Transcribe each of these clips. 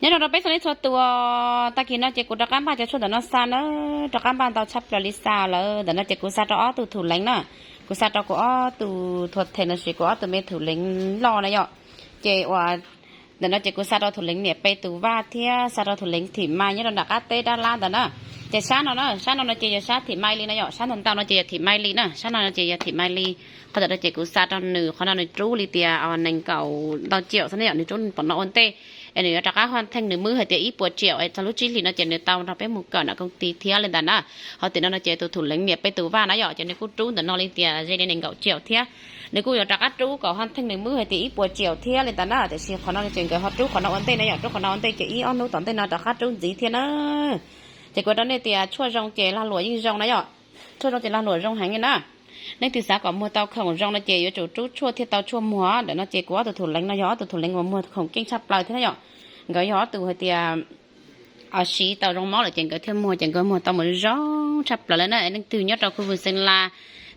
Nyob zoo rau peb txhua leej txhua tus, tag kis no ces kuv rov qab npaj cov tshuaj ntawm no xa na, rov qab npaj ntau tshaj plaws li xa lawm. Ntawm no ces kuv xa rau ob tug thum leev na, kuv xa rau kuv ob tug thuav them los sis kuv ob tug me thum leev loj na yom. Ces ua ntawm no ces kuv xa rau thum leev niam peb tus vaj thiab xa rau thum leev thim mai nyob rau nram qab teb dab lab ntawd na. Ces sab no na, sab no no ces yog sab thim mai li na yom, sab ntau ntau no ces yog thim mai li na, sab no no ces yog thim mai li. Qhov ntawm no ces kuv xa rau nws, qhov no nws rub li tias nees nkaum ntau ciaum xwb na yom, nws rub pom no ua ntej es nws yuav rov qab haj theej nws mwb hais tias ib puas ciaum es txog lub tsib hlis no ces nws tau nrog peb mus kawm nram koom ti thiab li ntawd na. Hov tim no no ces tus thum leev niam peb tus vaj na yom, ces nws kuj rub ntawm no li tias ze li nees nkaum ciaum thiab. Nws kuj yuav rov qab rub kom haj theej nws mwb hais tias ib puas ciaum thiab li ntawd na, tiam sis qhov no ces nkawd ho rub qhov no ua ntej na yom, rub qhov no ua ntej ces ib ob hnub tom ntej no rov qab rub ntxiv thiab na. Ces kuv rau nej tias tshuaj zoo ces lag luam yeej zoo na yom. Tshuaj zoo ces lag luam zoo heev li na. Leej twg xav kom muag tau khoom zoo no ces yuav tsum rub tshuaj thiaj tau tshuaj muag. Ntawm no ces kuv ob tug thum leev no yog ob tug thum leev uas muag khoom keej tshaj plaws thiab na yom. Nkawd yog ob tug hais tias siv tau zoo mob lawm ces nkawd thiaj muag, ces nkawd muag tau mus zoo tshaj plaws lawm na. Leej twg nyob rau khu vwm Xeev Las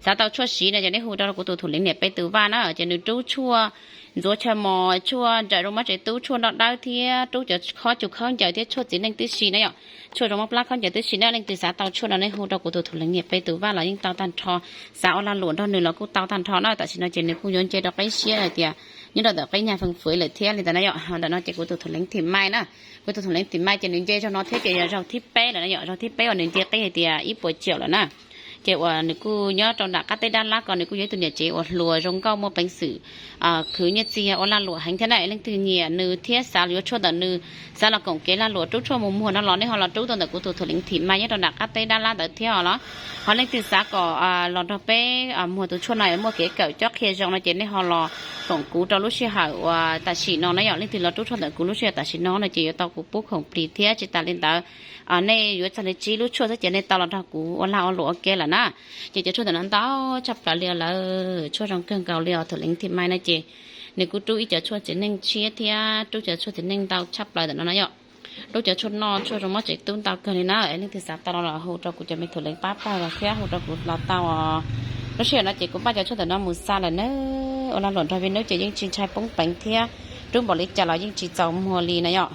xav tau tshuaj siv no ces nej hu rau kuv tus thum leev niam peb tus vaj na, ces nws rub tshuaj ntxuav chaw mos, tshuaj nrawm zoo mob tsev tub, tshuaj nroj dawb thiab rub cov khob cus khaub ncaws thiab tshuaj txiv neej tib si na yom. Tshuaj zoo mob plab khaub ncaws tib si na, leej twg xav tau tshuaj no nej hu rau kuv tus thum leev niam peb tus vaj los yeej tau tag nrho. Xav ua lag luam nrog nws los kuj tau tag nrho na. Tam sim no ces nws kuj yuav nce rau qeb siab hais tias nyob rau ntawm qeb nyag feej fwv lawm thiab li ntawd na yom. Ntawm no ces kuv tus thum leev thim mai na, kuv tus thum leev thim mai ces nws nce zaug no thiab ces yog zaug thib peb lawm na yom, zaug thib peb uas nws nce qeb hais tias ib puas ciaum lawm na. Ces uas nws kuj nyob rau nram qab teb dab lab ko, nws kuj yog ib tug niam tsev uas hluas zoo nkauj muaj peev xwm khwv nyiaj txiag ua lag luam heev thiab na. Leej twg nyiam nws thiab xav yuav tshuaj ntawm nws, xav los koom kev lag luam rub tshuaj mus muag no los nej ho los rub tau ntawm kuv tus thum leev thim mai nyob rau nram qab teb dab lab ntawd thiab os los. Ho leej twg xav kom los nrog peb muag tus tshuaj no muaj kev kawm cob qhia zoo no ces nej ho los koom kuv rau lub sij hawm uas tam sim no na yom. Leej twg los rub tshuaj ntawm kuv lub sij hawm tam sim no no ces yuav tau kuv pub khoom plig thiab. Tsis tas li ntawd, nej yuav txog li tsib lub tshuaj xwb ces nej tau los nrog kuv ua lag ua luam ua ke lawm na. Ces cov tshuaj ntawm no ntau tshaj plaws li lawm, tshuaj zoo kawg nkaus li os. Thum leev thim mai no ces nws kuj rub ib cov tshuaj txiv neej tshiab thiab rub cov tshuaj txiv neej ntau tshaj plaws ntawm no na yom. Rub cov tshuaj noj tshuaj zoo mob tsev tub ntau kawg li na. Leej twg xav tau los hu rau kuv cov me thum leev pab pawg los thiab hu rau kuv los tau os. Lub sij hawm no ces kuv npaj cov tshuaj ntawm no mus xa lawm na. Ua lag luam nrog Vib Nub ces yeej tsis ntshai poob peev thiab, rub npaum li cas los yeej tsis txaus muag li na yom.